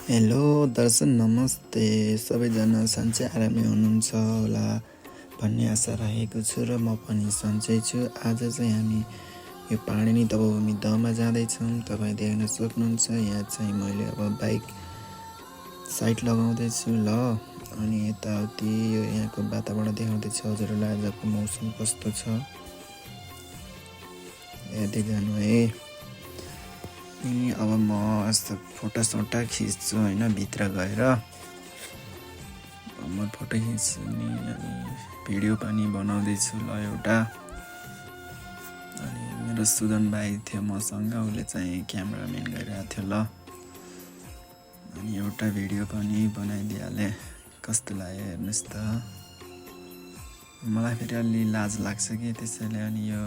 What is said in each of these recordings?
Hello दर्शन नमस्ते सबैजना सन्चै आरामै हुनुहुन्छ होला भन्ने आशा राखेको छु र म पनि सन्चै छु। आज चाहिँ हामी यो पाणिनी तपोभूमि दहमा जाँदैछौँ। तपाईँ देख्न सक्नुहुन्छ यहाँ चाहिँ मैले अब बाइक साइड लगाउँदैछु ल। अनि यताउति यो यहाँको वातावरण देखाउँदैछु हजुरहरूलाई आजको मौसम कस्तो छ हेर्दै जानु है। अनि अब म यस्तो फोटोसोटा खिच्छु होइन भित्र गएर म फोटो खिच्ने अनि भिडियो पनि बनाउँदैछु ल एउटा। अनि मेरो सुदन भाइ थियो मसँग, उसले चाहिँ क्यामेराम्यान गरिरहेको थियो ल। अनि एउटा भिडियो पनि बनाइदिइहालेँ, कस्तो लाग्यो हेर्नुहोस् त। मलाई फेरि अलि लाज लाग्छ कि त्यसैले अनि यो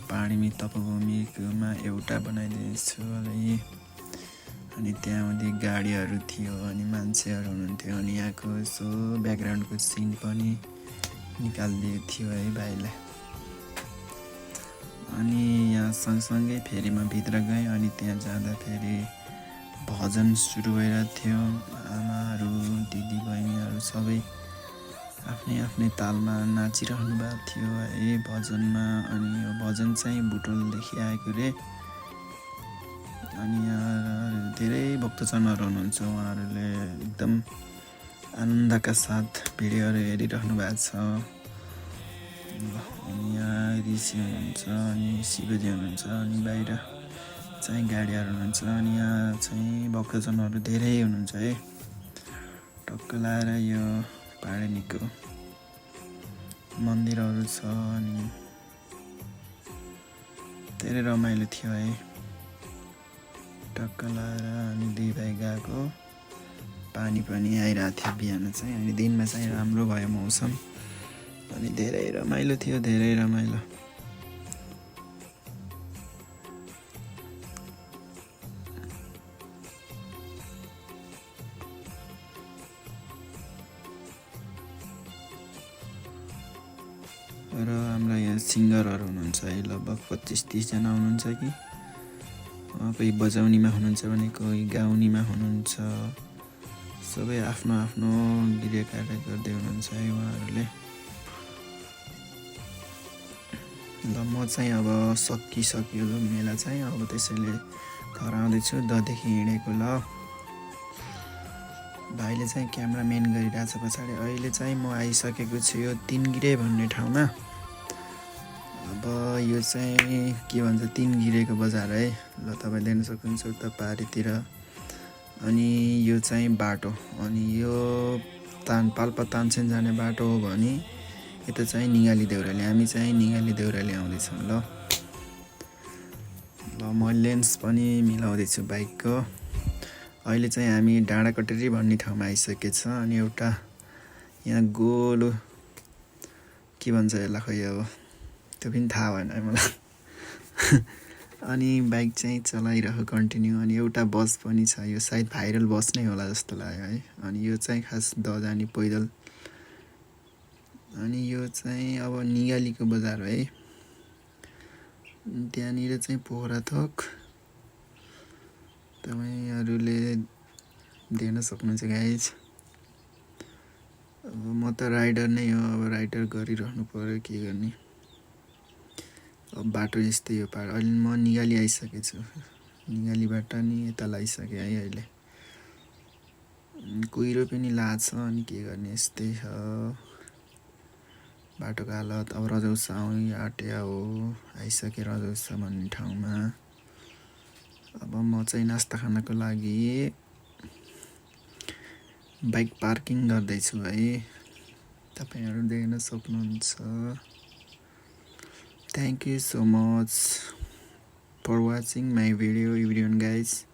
पाणिनी तपोभूमिमा एउटा बनाइदिएछु है। अनि त्यहाँदेखि गाडीहरू थियो अनि मान्छेहरू हुनुहुन्थ्यो अनि यहाँको यसो ब्याकग्राउन्डको सिन पनि निकालिदिएको थियो है भाइले। अनि यहाँ सँगसँगै फेरि म भित्र गएँ अनि त्यहाँ जाँदा फेरि भजन सुरु भइरहेको थियो। आमाहरू दिदी बहिनीहरू सबै आफ्नै आफ्नै तालमा नाचिरहनु भएको थियो है भजनमा। अनि यो भजन चाहिँ बुटोलदेखि आएको रे। अनि यहाँ धेरै भक्तजनहरू हुनुहुन्छ, उहाँहरूले एकदम आनन्दका साथ भिडियोहरू हेरिरहनु भएको छ। अनि यहाँ ऋषि हुनुहुन्छ अनि शिवजी हुनुहुन्छ अनि बाहिर चाहिँ गाडीहरू हुनुहुन्छ। अनि यहाँ चाहिँ भक्तजनहरू धेरै हुनुहुन्छ है। टक्क लाएर यो पाणिनीको मन्दिरहरू छ अनि धेरै रमाइलो थियो है। टक्क लाएर अनि दुई भाइ गएको, पानी पनि आइरहेको थियो बिहान चाहिँ। अनि दिनमा चाहिँ राम्रो भयो मौसम अनि धेरै रमाइलो थियो, धेरै रमाइलो। र हाम्रा यहाँ सिङ्गरहरू हुनुहुन्छ है, लगभग 25-30 जना हुनुहुन्छ कि कोही बजाउनीमा हुनुहुन्छ भने कोही गाउनीमा हुनुहुन्छ। सबै आफ्नो आफ्नो गृह कार्य गर्दै हुनुहुन्छ है उहाँहरूले। ल म चाहिँ अब सकिसक्यो मेला चाहिँ, अब त्यसैले घर आउँदैछु। ददेखि हिँडेको ल। भाइले चाहिँ क्यामेराम्यान गरिरहेछ पछाडि। अहिले चाहिँ म आइसकेको छु यो तिनगिरे भन्ने ठाउँमा। अब यो चाहिँ के भन्छ तिनगिरेको बजार है ल। तपाईँ देख्न सक्नुहुन्छ उता पारितिर। अनि यो चाहिँ बाटो, अनि यो पाल्पा तानसेन जाने बाटो हो भने यता चाहिँ निगाली देउराली। हामी चाहिँ निगाली देउराली आउँदैछौँ ल। म लेन्स पनि मिलाउँदैछु बाइकको। अहिले चाहिँ हामी डाँडाकटेरी भन्ने ठाउँमा आइसकेको छ। अनि एउटा यहाँ गोलो के भन्छ यसलाई खै अब त्यो पनि थाहा भएन है मलाई। अनि बाइक चाहिँ चलाइरह्यो कन्टिन्यू। अनि एउटा बस पनि छ, यो सायद भाइरल बस नै होला जस्तो लाग्यो है। अनि यो चाहिँ खास जाने पैदल। अनि यो चाहिँ अब निगालीको बजार है। त्यहाँनिर चाहिँ पोखराथोक तपाईँहरूले देख्न सक्नुहुन्छ गाइज। अब म त राइडर नै हो, अब राइडर गरिरहनु पर्यो, के गर्ने। अब बाटो यस्तै हो पार। अहिले म निगाली आइसकेको छु, निगालीबाट नि यता लागिसकेँ है अहिले। कुहिरो पनि लाग्छ अनि के गर्ने, यस्तै छ बाटोको हालत। अब रजौसा आँट्या हो, आइसकेँ रजौसा भन्ने ठाउँमा। अब म चाहिँ नास्ता खानको लागि बाइक पार्किङ गर्दैछु है। तपाईँहरू देख्न सक्नुहुन्छ। Thank you so much for watching my video everyone guys.